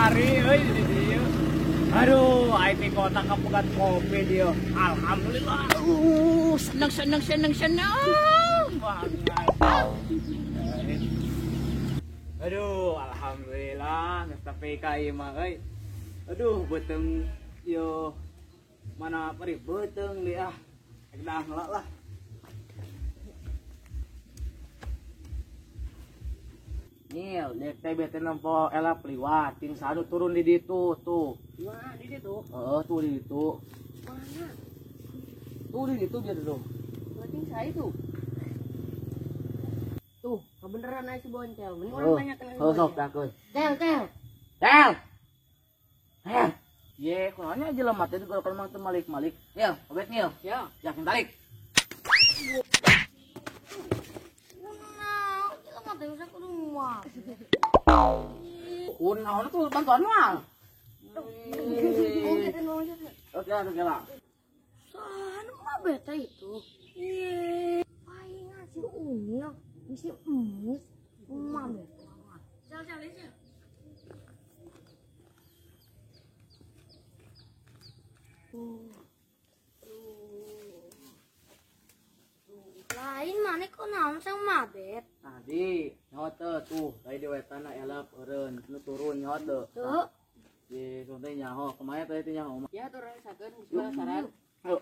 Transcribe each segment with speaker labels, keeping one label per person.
Speaker 1: Kamari euy di dieu. Aduh, aing di kota kapegat kopi dia. Alhamdulillah. Seneng seneng seneng seneng banget. Aduh, alhamdulillah geus tepi ka ieu mah euy. Aduh, beuteung yo mana perih beuteung deui ah. Rek daang heula lah.
Speaker 2: Nil, dek teh bete nempo elap liwat, ting sanu turun di ditu tuh.
Speaker 3: Mana di ditu?
Speaker 2: Heeh, tuh di ditu.
Speaker 3: Mana?
Speaker 2: Tuh di ditu dia tuh.
Speaker 3: Ting saya tuh. Tuh, kebeneran aja si boncel. Mending orang tanya ke
Speaker 2: Oh, sok takut.
Speaker 3: Tel, tel.
Speaker 2: Tel. Tel. Ye, kunaonnya jelema teh kalau mah teu malik-malik. Nil, obet Nil.
Speaker 3: Ya.
Speaker 2: Yakin tarik. Kunaon tuh bantuan moal. Oke, oke lah.
Speaker 4: Sana mah beta itu. Ye, palingan si Unyil, si Emis, mah beta.
Speaker 3: Sel, sel, sel.
Speaker 4: Lain mana kok naon sama mabet?
Speaker 2: Tadi nyaho teu tuh, tadi di wetana elap eureun, nu turun nyaho teu.
Speaker 4: Tuh.
Speaker 2: Di suntai nyaho, kemarin tadi teh nyaho.
Speaker 3: Ya turun sakeun geus penasaran.
Speaker 2: Ayo.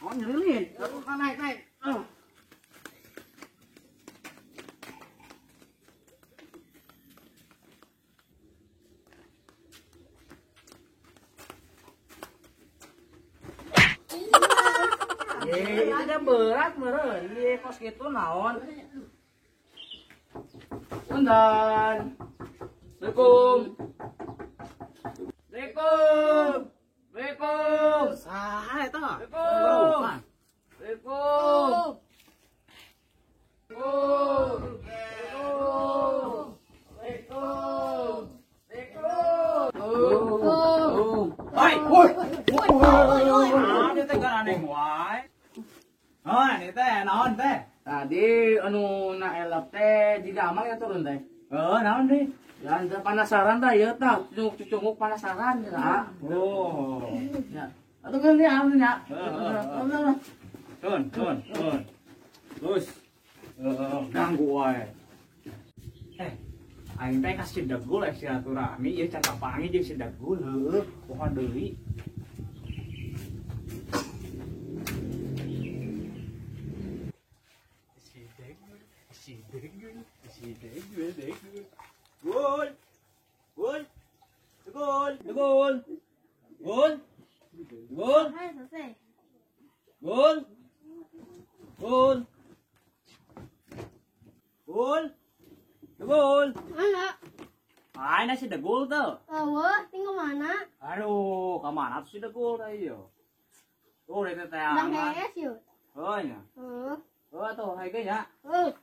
Speaker 2: Oh, nyerilit. Naik, naik. Ayo. Ye, itu dah berat meureun. Ye, kos kitu naon? Punten. Assalamualaikum. Assalamualaikum. Assalamualaikum. Saha eta? Assalamualaikum. Assalamualaikum. Assalamualaikum. Assalamualaikum.
Speaker 1: Hoi, woi. Ah, dia teh garaneng wae. Oh, ini teh naon teh?
Speaker 2: Tadi anu na elap teh di damang ya turun teh.
Speaker 1: Heeh, naon deui?
Speaker 2: Ya ente penasaran tah ieu tah, cucunguk penasaran ya.
Speaker 1: Oh.
Speaker 2: Ya. Atuh kan dia anu nya.
Speaker 1: Tun, tun, tun. Terus ganggu wae. Aing teh ka si Degul ek silaturahmi ieu can kapanggih jeung si Degul heueuh, poho deui. Si Degul, si Degul, si Degul, Degul. Gul. Gul. Degul, Degul. Gul. Gul. Gul. Gul. Gul. Degul.
Speaker 4: Mana?
Speaker 1: Ah, ini si Degul tuh.
Speaker 4: Eueuh, tinggal mana?
Speaker 1: Aduh, ka mana tuh si Degul teh ieu? Tuh, itu teh.
Speaker 4: Bang hees yeuh.
Speaker 1: Oh nya.
Speaker 4: Heeh.
Speaker 2: Oh, tuh, hayu nya.
Speaker 4: Heuh.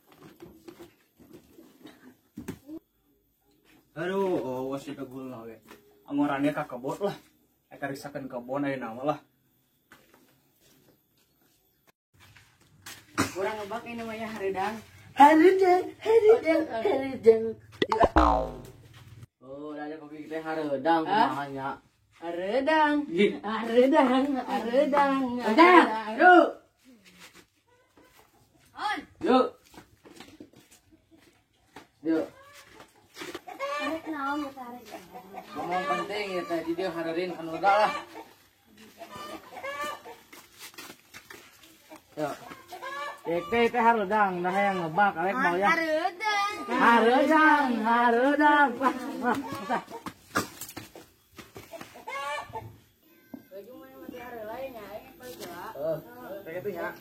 Speaker 1: Aduh, oh si Degul lah we. Angorannya ka kebon lah. Eka risakeun kebon ayeuna mah lah.
Speaker 3: Kurang ngebak ini namanya hareudang.
Speaker 2: Hareudang, hareudang, hareudang. Oh, ada kopi kita hareudang kumaha nya.
Speaker 3: Hareudang. Hareudang, hareudang.
Speaker 2: Hareudang. Yuk.
Speaker 4: On.
Speaker 2: Yuk. Yuk.
Speaker 4: Naon tarik.
Speaker 2: Ngomong penting ya teh, jadi hareurin anu lah. Yuk. Dek teh teh hareudang, dah yang ngebak arek mau ya.
Speaker 4: Hareudang.
Speaker 2: Hareudang, hareudang. Wah, wah, wah.
Speaker 3: Baju mana mati hareulai nya, aing paling geura.
Speaker 2: Heeh. Teh kitu nya.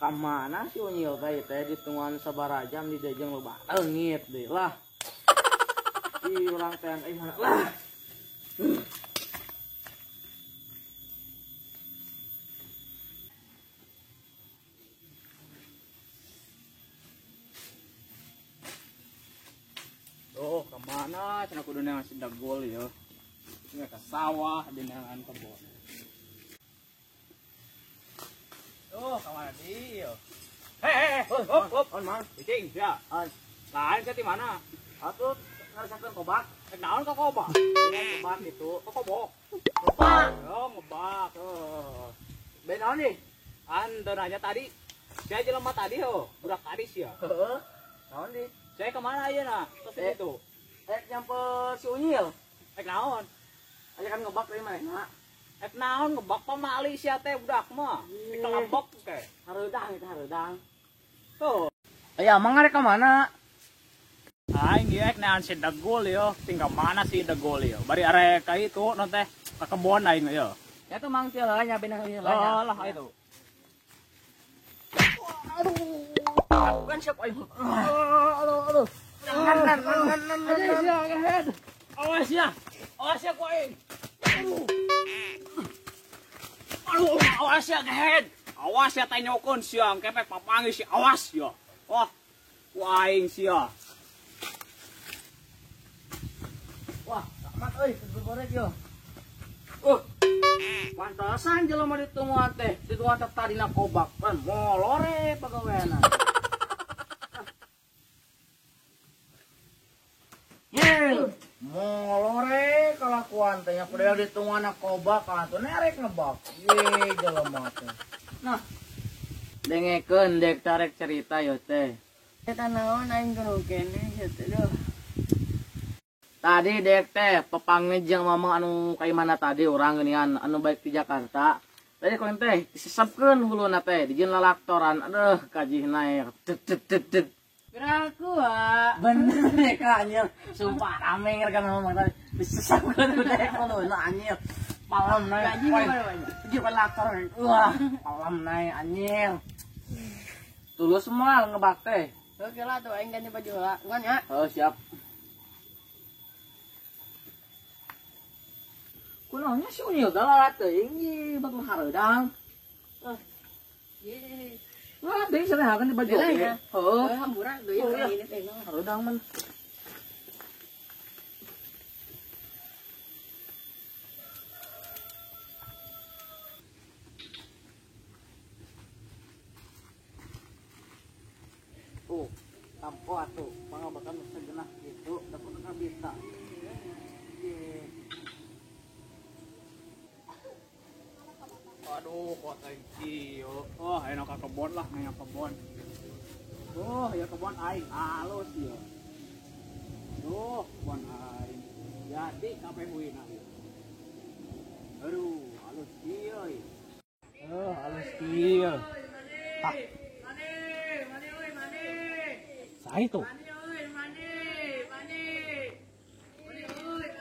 Speaker 2: Ka mana si Unyil teh teh ditungguan sabaraha jam di jejeng loba leungit deui lah. Ih urang teh euy mana lah.
Speaker 1: Oh, kemana cenah kudu neangan si Degul ya. Cenah ke sawah dineangan kebon. Oh, kamana dia? Hei, hop, hop.
Speaker 2: On mang.
Speaker 1: Cicing, sia. Lain sia di mana?
Speaker 2: Atuh ngarasakeun kobak.
Speaker 1: Naon ka kobak?
Speaker 2: Kobak gitu.
Speaker 1: Kobok.
Speaker 2: Kobak.
Speaker 1: Oh, ngebak. Oh.
Speaker 2: Ben naon nih?
Speaker 1: An nanya tadi. Sia jelema tadi ho, budak tadi sia.
Speaker 2: Heeh. Naon di?
Speaker 1: Sia kemana ayeuna? Ke situ.
Speaker 2: Nyampe si Unyil.
Speaker 1: Ek naon?
Speaker 2: Aya kan ngebak tadi manehna.
Speaker 1: Ek naon ngebak pamali sia teh budak mah. Dikelebok teh.
Speaker 2: Hareudang itu hareudang.
Speaker 1: Tuh.
Speaker 2: Aya amang arek ka mana?
Speaker 1: Aing ieu ek naon si Degul yo, tinggal mana si Degul yo. Bari arek ka itu non teh ka kebon aing yo.
Speaker 2: Ya tuh mang tia lah nya benang ieu lah.
Speaker 1: Oh lah itu.
Speaker 2: Aduh. Bukan siapa aing. Aduh aduh. Nan.
Speaker 1: Awas ya. Awas ya ku aing. Aduh. Aduh, awas ya gehed. Awas ya tanyokeun sia kepek papanggih sia. Awas ya. Wah. Ku aing sia.
Speaker 2: Wah, amat euy, goreng yo. Pantasan jelema ditungguan teh, ditungguan teh tadina kobak, kan molore pagaweana. Ye, molore kalakuan teh nya padahal ditungguan kobak atuh nerek ngebak. Ye, jelema teh. Nah, dengekeun dek tarek cerita yo teh.
Speaker 3: Eta naon aing kudu kene sia teh duh.
Speaker 2: Tadi dek teh pepanggih jeung mamang anu ka imana tadi urang geuningan anu baik di Jakarta. Tadi koin teh disesepkeun huluna teh dijieun lalaktoran. Aduh kajihna ya. Tet tet tet tet.
Speaker 3: Piraku ah.
Speaker 2: Bener deh ka anjir. Sumpah rame ngergan mamang tadi. Disesepkeun dek huluna anjir. Palam nae.
Speaker 3: Gaji berapa banyak?
Speaker 2: Dijieun lalaktoran. Wah, palam nae anjir. Tulus moal ngebak teh.
Speaker 3: Oke lah tuh aing ganti baju heula. Ngan ya.
Speaker 2: Oh, siap. Kunaonnya si Unyil dah teuing ieu batu hareudang.
Speaker 3: Ye.
Speaker 2: Wah, deui sarehakeun di baju oge. Heuh.
Speaker 3: Hampura deui ini teh.
Speaker 2: Hareudang man. Tuh, tampo atuh, pangabakan segenah gitu, dapat bisa. Ye.
Speaker 1: Aduh, kok thank you. Oh, enak ke kebon lah, enak kebon. Oh, ya kebon aing halus ya. Tuh, kebon aing. Jadi kabeh huina ieu. Aduh, halus ieu. Oh, halus ieu. Tah. Saha itu?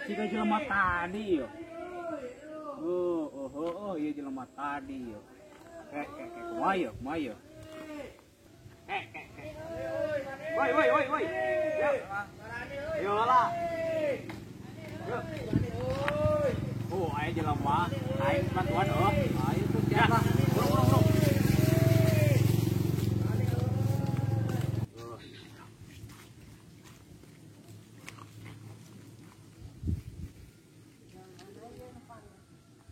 Speaker 1: Siga jelema tadi yo. Oh, iya jelema tadi yo. Kek, kumaha yo, kumaha yo. Kek. Woi, woi, woi, woi. Yo. Yo lah. Yo. Oh, aya jelema, aing bantuan oh.
Speaker 2: Ayo tuh siapa?
Speaker 1: Bro, bro, bro.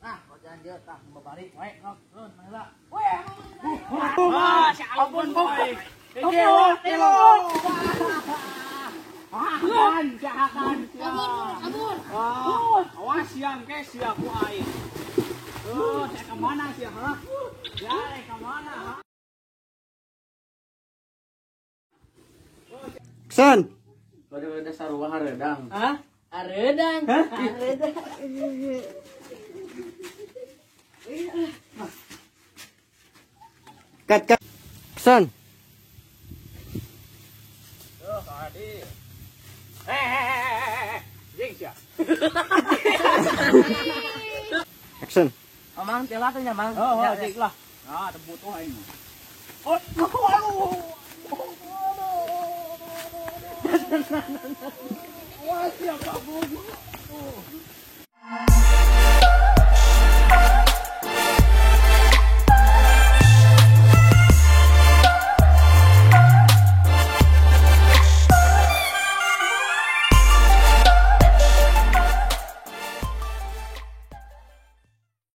Speaker 2: Nah, jangan dia tah babari we rok turun heula.
Speaker 1: Wah, si ampun boy. Akan, akan.
Speaker 4: Ampun,
Speaker 1: ampun. Awas siang ke sia ku aing. Oh, saya kemana sia, ha? Ya, kemana, ha?
Speaker 5: Ksan.
Speaker 2: Bade bade sarua hareudang.
Speaker 3: Hah? Hareudang. Hareudang.
Speaker 5: Cut cut. Ksan.
Speaker 1: Tuh, tadi. Eh. Jing sia.
Speaker 5: Action.
Speaker 2: Amang tela teh nya, Mang.
Speaker 1: Oh, jing lah. Nah, teu butuh aing. Oh, aduh. Wah, siapa bogo.